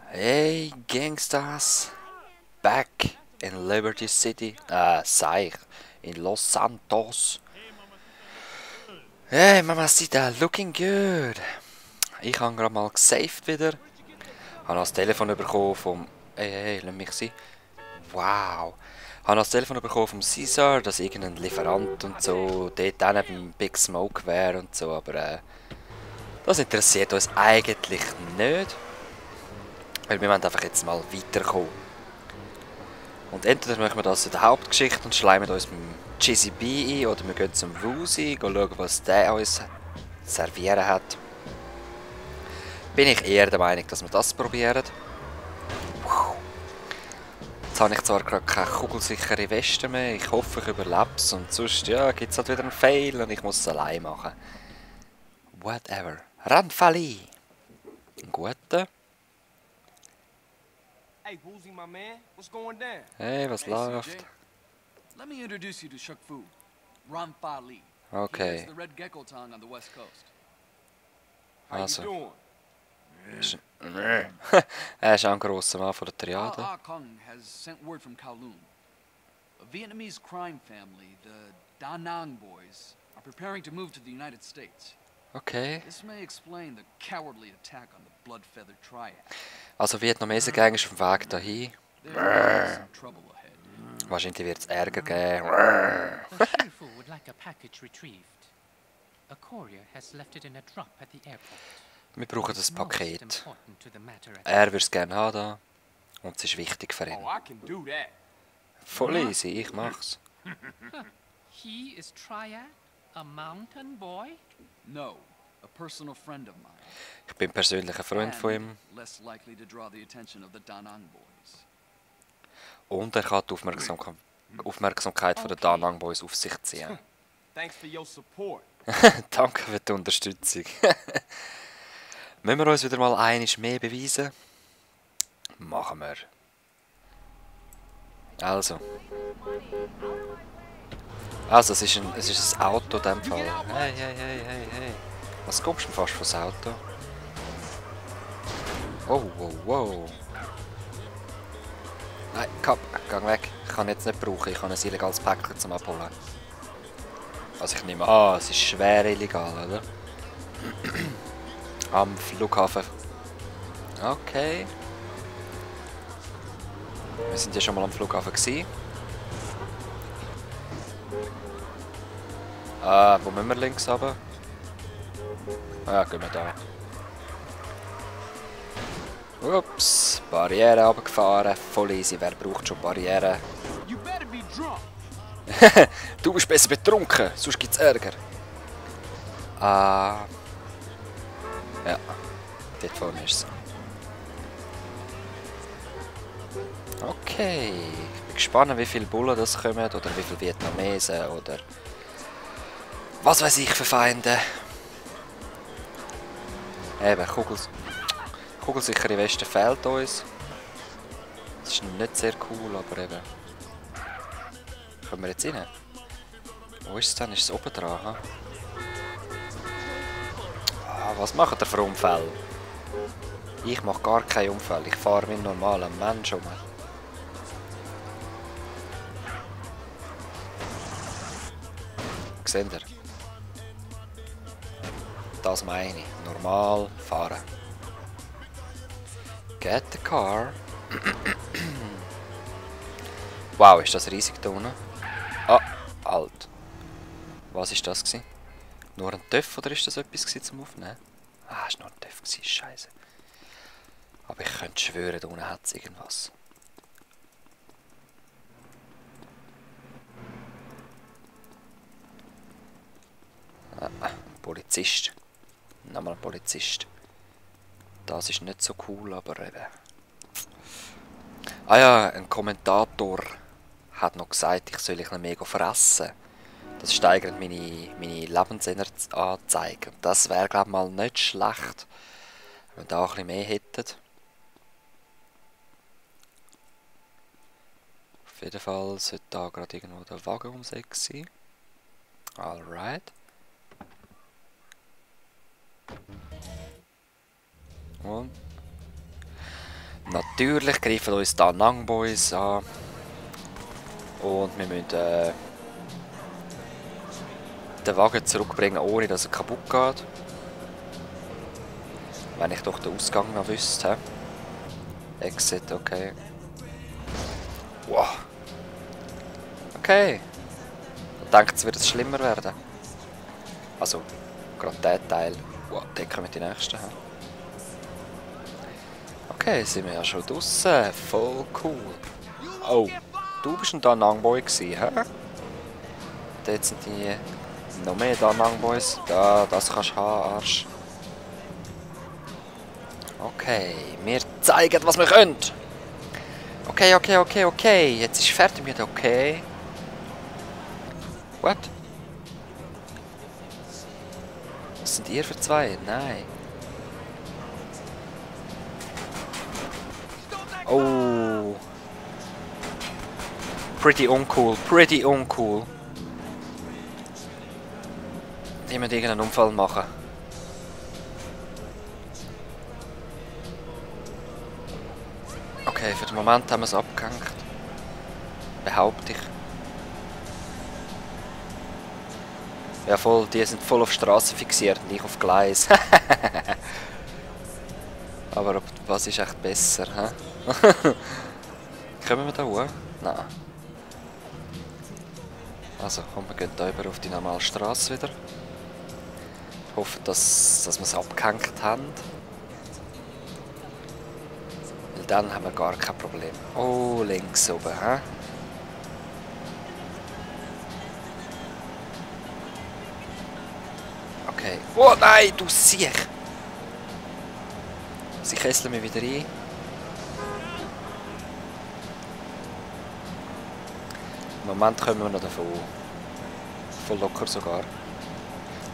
Hey Gangsters, back in Liberty City, Seich, in Los Santos. Hey Mamacita, looking good. Ich habe gerade mal gesaved wieder. Habe das Telefon bekommen vom... Hey, lass mich sein. Wow. Habe das Telefon bekommen vom Caesar, dass irgendein Lieferant und so dort auch beim Big Smoke wäre und so, aber das interessiert uns eigentlich nicht. Weil wir wollen einfach jetzt mal weiterkommen. Und entweder machen wir das in der Hauptgeschichte und schleimen uns mit dem Jizzy B ein, oder wir gehen zum Woozy, schauen, was der uns servieren hat. Bin ich eher der Meinung, dass wir das probieren. Jetzt habe ich zwar gerade keine kugelsichere Weste mehr, ich hoffe, ich überlebe es, und sonst ja, gibt es halt wieder einen Fail und ich muss es allein machen. Whatever. Ranfali! Ein guter. Hey, Woozy, my man, what's going down? Hey, was läuft? CJ. Let me introduce you to Shuk Fu, Ron Fa Li. He Okay. heads the Red Gecko Tongue on the West Coast. How Also. you doing? Er ist auch ein grosser Mann von der Triade. Ah Kong has sent word from Kowloon. A Vietnamese crime family, the Da Nang boys, are preparing to move to the United States. Okay. This may explain the cowardly attack on the Blood-Feather Triad. Also Vietnamesen-Gang ist auf dem Weg dahin. There's some trouble ahead. Wahrscheinlich wird es Ärger geben. The Shifu would like a package retrieved. A courier has left it in a drop at the airport. Wir brauchen It's das most Paket. important to the matter at Er würde es gerne haben da. Und es ist wichtig für ihn. Oh, I can do that. Voll easy, ich mach's. He is Triad, a mountain boy? No, a personal friend of mine. Ich bin persönlicher Freund von ihm. And less likely to draw the attention of the Da Nang boys. Und er kann die Aufmerksamkeit von den Da Nang Boys auf sich ziehen. Thanks for your support. Danke für die Unterstützung. Müssen wir uns wieder mal einiges mehr beweisen? Machen wir. Also. Also, es ist ein Auto in dem Fall. Hey, hey, hey, hey, hey. Was kommst du fast vors Auto? Oh, wow, wow. Nein, Kap, geh weg. Ich kann jetzt nicht brauchen. Ich habe ein illegales Päckchen zum Abholen. Also ich nehme an, es ist schwer illegal, oder? Am Flughafen. Okay. Wir sind ja schon mal am Flughafen gewesen. Wo müssen wir links runter? Ja, gehen wir da. Ups, Barriere runtergefahren. Voll easy, wer braucht schon Barrieren? You better be drunk. Du bist besser betrunken, sonst gibt's Ärger. Ja, dort vorne ist es. Okay, ich bin gespannt, wie viele Bullen das kommen, oder wie viele Vietnamesen, oder was weiß ich für Feinde. Eben, kugelsichere Weste fehlt uns. Das ist nicht sehr cool, aber eben. Können wir jetzt rein? Wo ist es denn? Ist es oben dran? Ha? Was macht ihr für Unfälle? Ich mache gar keinen Unfall. Ich fahre wie ein normaler Mensch um. Seht ihr? Das meine ich. Normal fahren. Get the car. Wow, ist das riesig da unten? Ah, halt. Was ist das gewesen? Nur ein Töff oder ist das etwas gewesen zum Aufnehmen? Ah, ist nur ein Töff gewesen, scheiße. Aber ich könnte schwören, da unten hat es irgendwas. Polizist. Nochmal ein Polizist. Das ist nicht so cool, aber eben. Ah ja, ein Kommentator hat noch gesagt, ich soll ihn mega fressen. Das steigert meine Lebensanzeige. Und das wäre, glaube ich, mal nicht schlecht, wenn wir da ein bisschen mehr hätten. Auf jeden Fall sollte da gerade irgendwo der Wagen ums Eck sein. Alright. Und Natürlich greifen uns da Nang Boys an. Und wir müssen den Wagen zurückbringen, ohne dass er kaputt geht. Wenn ich doch den Ausgang noch wüsste. Exit, okay. Wow. Okay. Ich denke, es wird schlimmer werden. Also, gerade der Teil. Wow, decken wir die nächsten. Okay, sind wir ja schon draussen. Voll cool. Oh, du bist ein Da Nang Boy gewesen, hä? Dort sind die noch mehr Da Nang Boys. Da, das kannst du haben, Arsch. Okay, wir zeigen, was wir können. Okay. Jetzt ist fertig mit okay. What? Was sind ihr für zwei? Nein. Oh. Pretty uncool. Die müssen irgendeinen Unfall machen. Okay, für den Moment haben wir es abgehängt. Behaupte ich. Ja voll, die sind voll auf Straße fixiert, nicht auf Gleis. Aber was ist echt besser, hä? Kommen wir da hoch? Nein. Also, komm, wir gehen da über auf die normale Straße wieder. Ich hoffe, dass wir es abgehängt haben. Weil dann haben wir gar kein Problem. Oh, links oben, hä? Okay. Oh nein, du Siech! Sie kesseln mich wieder ein. Im Moment kommen wir noch davon. Voll locker sogar.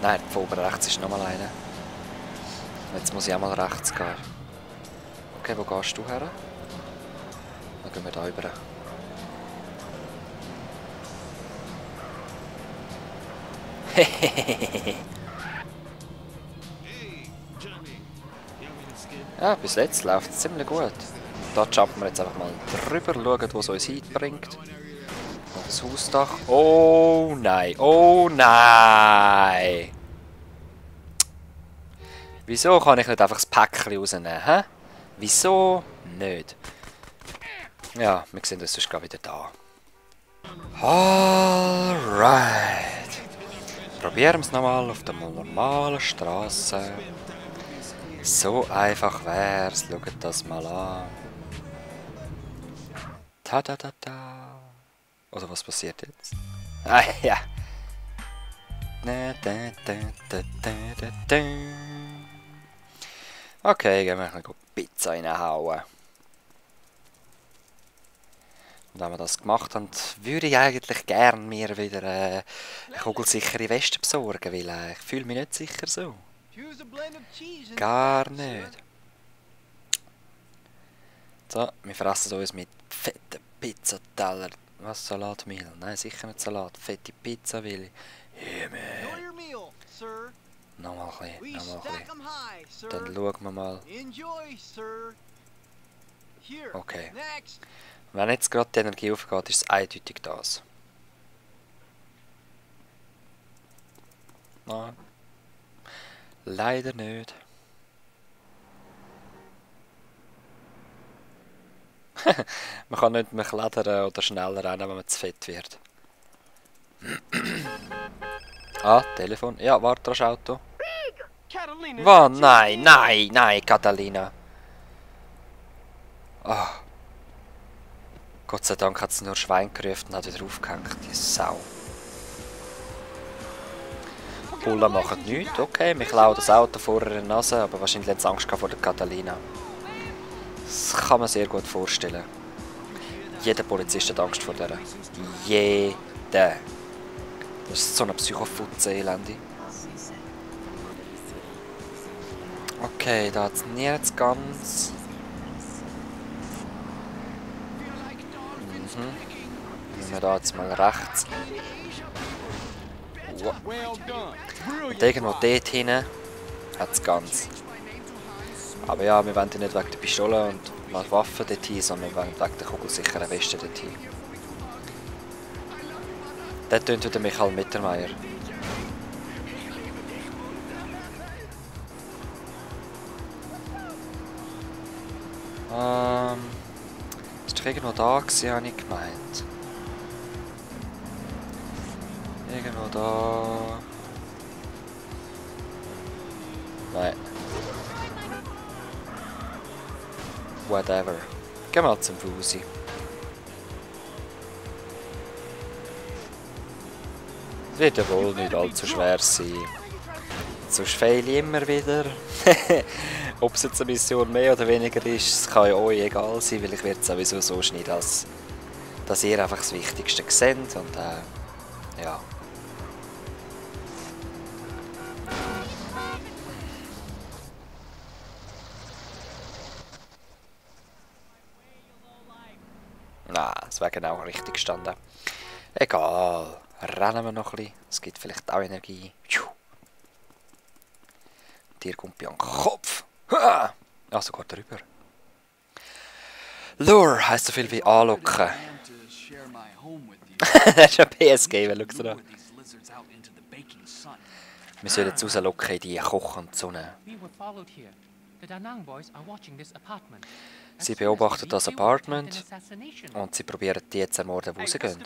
Nein, von oben rechts ist nochmal einer. Jetzt muss ich auch mal rechts gehen. Okay, wo gehst du her? Dann gehen wir da rüber. Hehehehe. Ja, bis jetzt läuft es ziemlich gut. Da jumpen wir jetzt einfach mal drüber, schauen, wo es uns hinbringt. Auf das Hausdach. Oh nein, oh nein! Wieso kann ich nicht einfach das Päckchen rausnehmen, hä? Wieso nicht? Ja, wir sehen uns sonst gerade wieder da. Alright. Probieren wir es nochmal auf der normalen Straße. So einfach wär's. Schaut das mal an. Ta-da-da-da. Oder was passiert jetzt? Ah ja. Okay, gehen wir eine Pizza reinhauen. Und wenn wir das gemacht haben, würde ich eigentlich gerne mir wieder eine kugelsichere Weste besorgen, weil ich fühle mich nicht sicher so. Gar nicht. So, wir fressen uns mit fetten Pizzateller. Was, Salatmehl? Nein, sicher nicht Salat. Fette Pizza will ich. Yeah, man. Nochmal ein bisschen, Dann schauen wir mal. Okay. Wenn jetzt gerade die Energie aufgeht, ist es eindeutig das. Nein. Leider nicht. Man kann nicht mehr klettern oder schneller rennen, wenn man zu fett wird. Ah, Telefon. Ja, warte, das Auto. Was? Nein, Catalina. Ah. Gott sei Dank hat es nur Schwein gerufen und hat wieder aufgehängt. Die Sau. Bullen machen nichts. Okay, wir klauen das Auto vor ihrer Nase, aber wahrscheinlich hat es Angst vor der Catalina. Das kann man sehr gut vorstellen. Jeder Polizist hat Angst vor der. Jeder. Das ist so eine Psychofutze-Elende. Okay, da hat es nie jetzt ganz. Nehmen wir da jetzt mal rechts. Wow. Und irgendwo dort hinten hat es ganz. Aber ja, wir wollen die nicht wegen der Pistole und mal Waffen dorthin, sondern wegen der kugelsicheren Weste dorthin. Der tönt wieder Michael Mittermeier. Ist doch irgendwo da gewesen, habe ich gemeint. Irgendwo da. Nein. Whatever. Gehen wir mal zum Fusi. Es wird ja wohl nicht allzu schwer sein. Sonst fehle ich immer wieder. Ob es jetzt eine Mission mehr oder weniger ist, es kann ja euch egal sein, weil ich werde sowieso so schneiden, dass ihr einfach das Wichtigste seht und ja. Na, es wäre genau richtig gestanden. Egal, rennen wir noch ein bisschen, es gibt vielleicht auch Energie. Tier kommt bei an den Kopf. Ah, sogar drüber. Lure heisst so viel wie anlocken. Das ist ein PSG, schau da. Wir sollen jetzt rauslocken in die kochende Sonne. Sie beobachten das Apartment und sie probieren die zu ermorden, wo sie gehen.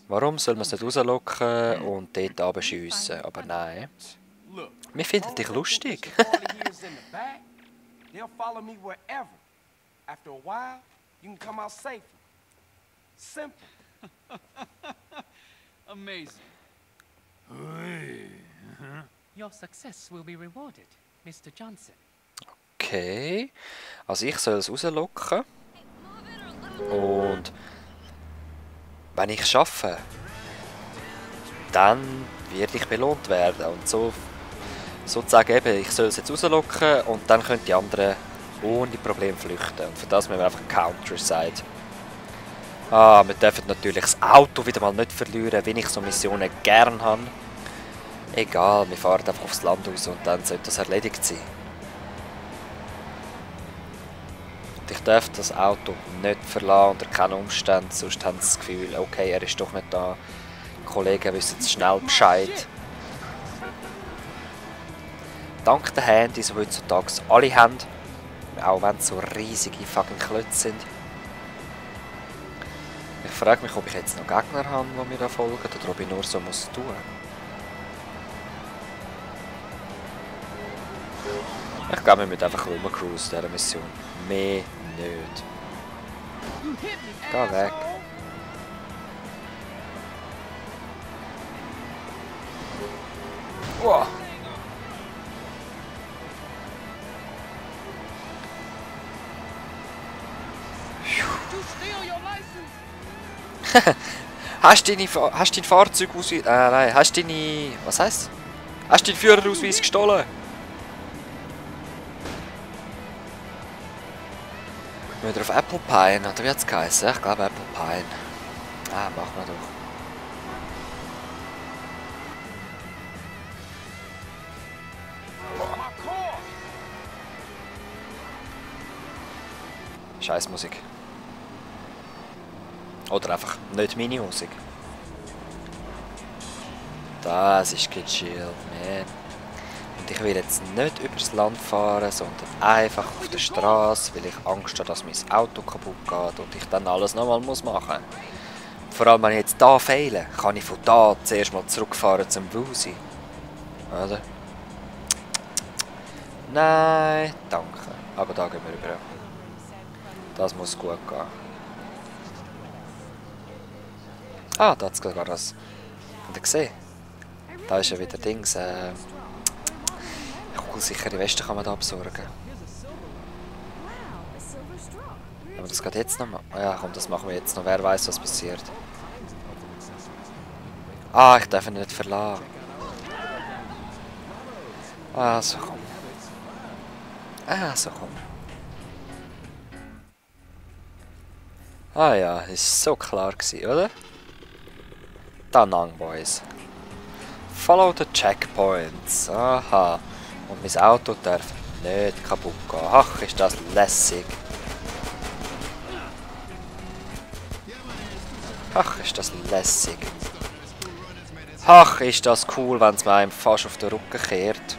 Warum soll man es nicht rauslocken und dort runterschiessen? Aber nein. Wir finden dich lustig. Amazing. Your success will be rewarded, Mr. Johnson. Okay. Also ich soll es rauslocken. Und wenn ich es schaffe, dann werde ich belohnt werden. Und sozusagen eben, ich soll es jetzt rauslocken und dann können die anderen ohne Probleme flüchten. Und für das müssen wir einfach Countryside. Wir dürfen natürlich das Auto wieder mal nicht verlieren, wenn ich so Missionen gern habe. Egal, wir fahren einfach aufs Land raus und dann sollte das erledigt sein. Und ich darf das Auto nicht verlassen unter keinen Umständen, sonst haben sie das Gefühl, okay, er ist doch nicht da. Die Kollegen wissen jetzt schnell Bescheid. Dank den Handys, die heutzutage alle haben, auch wenn es so riesige fucking Klötze sind. Ich frage mich, ob ich jetzt noch Gegner habe, die mir da folgen, oder ob ich nur so muss tun. Ich glaube, wir müssen einfach rumcruisen in dieser Mission. Mehr nicht. Geh weg. Wow. Hast du dein Fahrzeugausweis... nein, hast du deine... Was heisst? Hast du deinen Führerausweis gestohlen? Müssen wir auf Apple Pine, oder wie hat es geheißen? Ich glaube Apple Pine. Machen wir doch. Scheiß Musik. Oder einfach nicht meine Musik. Das ist gechillt, man. Und ich will jetzt nicht übers Land fahren, sondern einfach auf der Straße, weil ich Angst habe, dass mein Auto kaputt geht und ich dann alles nochmal machen muss. Vor allem, wenn ich jetzt hier fehle, kann ich von da zuerst mal zurückfahren zum Wusi. Oder? Nein, danke. Aber da gehen wir rüber. Das muss gut gehen. Da hat es sogar was. Habt ihr gesehen? Da ist ja wieder Dings. Kugelsichere Weste kann man da besorgen. Aber das geht jetzt noch mal. Ja, komm, das machen wir jetzt noch. Wer weiß, was passiert. Ich darf ihn nicht verlassen. So komm. So komm. Ja, ist so klar gewesen, oder? Da Nang Boys. Follow the checkpoints. Aha. Und mein Auto darf nicht kaputt gehen. Ach, ist das lässig. Ach, ist das lässig. Ach, ist das cool, wenn es mir einem fast auf den Rücken kehrt.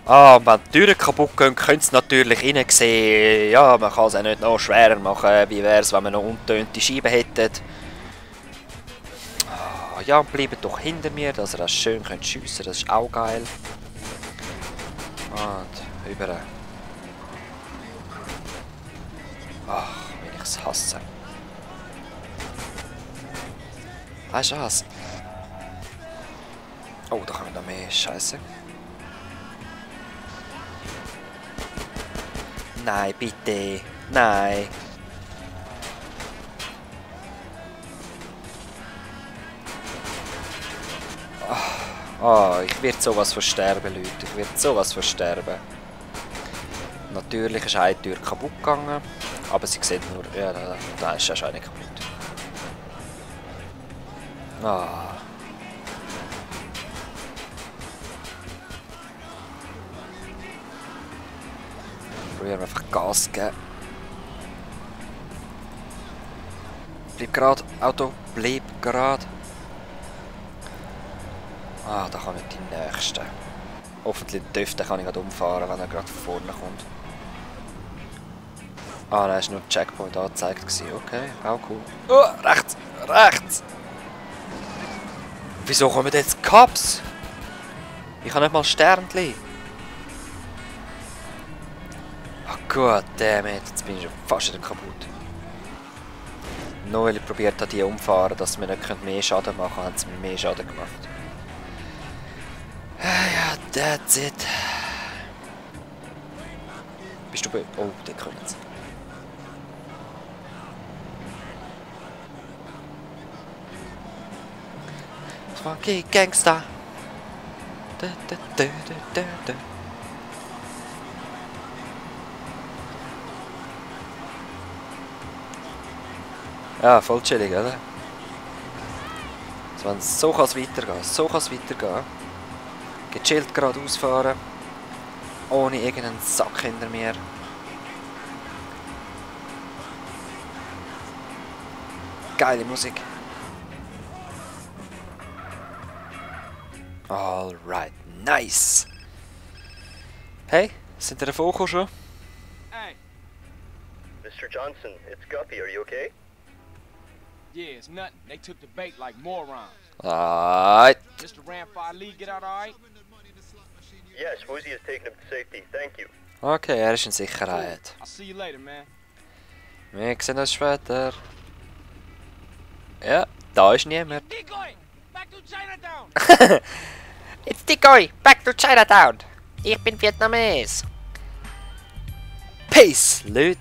Ah, und wenn die Türen kaputt gehen, könnt ihr natürlich innen sehen. Ja, man kann es auch nicht noch schwerer machen. Wie wäre es, wenn wir noch untönte Scheiben hätten? Ah, ja, und bleibt doch hinter mir, dass ihr das schön schiessen könnt. Das ist auch geil. Und über. Ach, wie ich es hasse. Weißt du was? Oh, da kommt noch mehr Scheiße. Nein, bitte. Nein. Ah, ich werde sowas versterben, Leute. Ich werde sowas versterben. Natürlich ist eine Tür kaputt gegangen. Aber sie sieht nur... Ja, da ist ja schon nicht kaputt. Ah. Probieren wir einfach Gas zu geben. Bleib gerade, Auto, bleib gerade. Ah, da kommen die Nächsten. Hoffentlich dürfte kann ich gerade umfahren, wenn er gerade von vorne kommt. Ah, nein, ist nur ein Checkpoint angezeigt. Okay, auch cool. Oh, rechts, rechts! Wieso kommen jetzt Cops? Ich habe nicht mal Sternchen. Oh Gott, dammit, jetzt bin ich schon fast wieder kaputt. Nur weil ich probiert habe, die umfahren, dass wir nicht mehr Schaden machen können, haben sie mir mehr Schaden gemacht. Ja, that's it. Bist du bei... Oh, die kommen jetzt. Funky Gangster. Da, da, da, da, da, da. Ja, voll chillig, oder? So kann es weitergehen. So kann es weitergehen. Gechillt geradeaus fahren. Ohne irgendeinen Sack hinter mir. Geile Musik. Alright, nice. Hey, sind ihr davon schon? Hey, Mr. Johnson, it's Guppy. Are you okay? yeah, it's nothing. They took the bait like morons. Alright. Mr. Ramfire Lee, get out all right? Yes, Woozy has taken him to safety. Thank you. Okay, er ist in Cool. Sicherheit. I'll see you later, man. Wir sehen uns später. Ja, da ist niemand. Decoy! Back to Chinatown! It's Decoy, back to Chinatown. Ich bin Vietnamese. Peace, Leute.